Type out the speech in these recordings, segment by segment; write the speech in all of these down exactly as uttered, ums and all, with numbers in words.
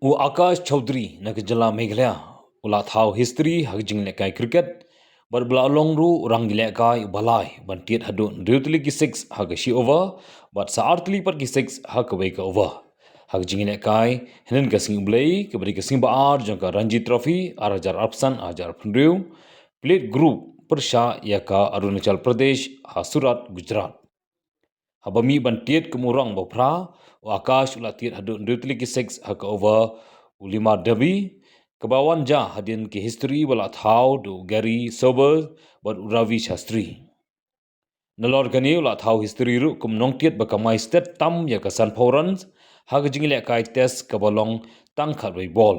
U Akash Chaudhary na ka jylla Meghalaya u la thaw history ha ka jingïalehkai cricket bad ba la long ruh u rangïalehkai uba lai ban tied haduh hynriew tylli ki six ha ka shi over bad sa ar tylli pat ki six ha kawei ka over. Ha ka jingïalehkai hynnin ka sngi U Blei kaba dei ka sngi ba ar jong ka Ranji Trophy ar hajar arphew san ar hajar arphew hynriew, plate group pyrshah ïa ka Arunachal Pradesh ha Surat, Gujarat. Haba mih ban tied kum u rong ba phra, u Akash u la tied haduh hynriew tylli ki six ha ka over u Limar Devi, kaba wan jia hadien ki history ba la thaw da u Gary Sobers bad u Ravi Shastri. Nalor kane u la thaw history ruh kum nongtied ba kamai stet tam ïa ka sanphew runs ha ka jingïalehkai test kaba long tang khatwei ball.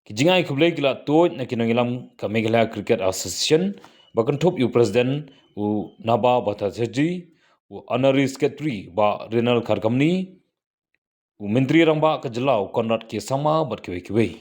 Ki jingai khublei ki la tuid na ki nongïalam ka Meghalaya Cricket Association ba kynthup ïa u President u Naba Bhattacharjee, u Honorary Secretary Bah Renald Kharkamni, u Myntri Rangbah ka jylla u Conrad K Sangma bad kiwei kiwei.